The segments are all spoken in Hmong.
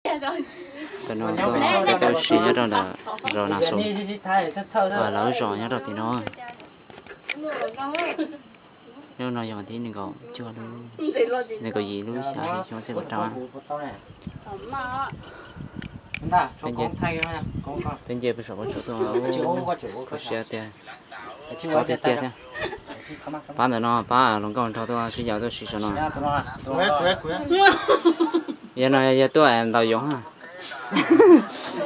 Tam no tuaj peb tuaj ua si nyob rau ntawm zos Nas Xos, lawv zos nyob rau tim no. Lub no yog vas thib nees nkaum cuaj lub, nees nkaum yim lub xya hli xyoo txhiab kaum rau. Peb nce, peb nce puag saum pob tsuas tuaj, kho siab tiag, tob tiag tiag thiab. Pab ntawm no pab hluas nkauj nrog tuaj sib yaum tuaj si saum no. Yog no yog tuaj ntaus yoov.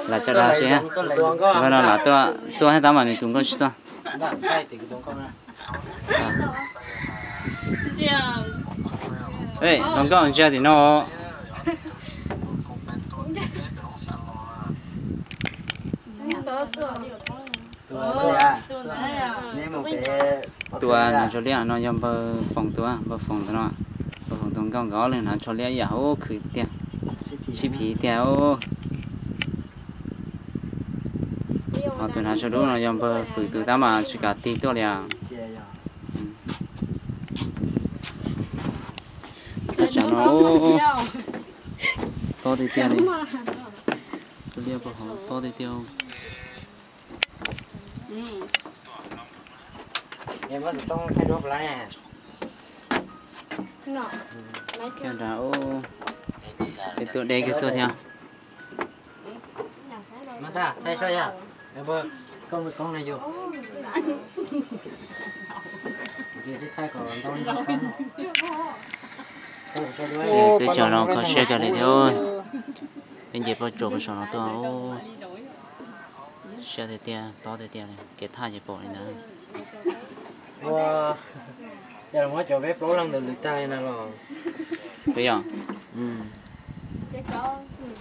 Lam tsa dag si, no lam tuaj thiab tab mas nws tus nkauj tsis tuaj. Hluas nkauj ntsia tim no. Tus hnav tsho liab no yog npawg Foom tus, npawg Foom tus no, npawg Foom tus nkauj nkawd ob leeg hnav tsho liab ib yam hauv khwv tiag, sib phiv tiag. Ho tus hnav tsho dub no yog npawg Fwm tus tab mas tsis kam tig tuaj li. Tam sim no tob tiag tiag li, tsho liab pag hov tob tiag tiag. Kiag nrad, peb tuaj deb kiag tuaj thiab. Teb chaws no kho siab kawg li thiab. Peb nce pob tsuas puag saum no tuaj, siab tiag tiag, tob tiag tiag li, kev thaj ces pom li ntawd. Ua, cas muab cov peb plaub leeg ntawd lwm tag li na los? Peb yog,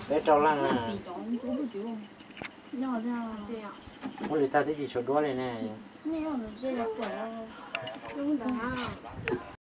peb rau leeg na. Muab lwm tag twb tsis tshuav duab li ne.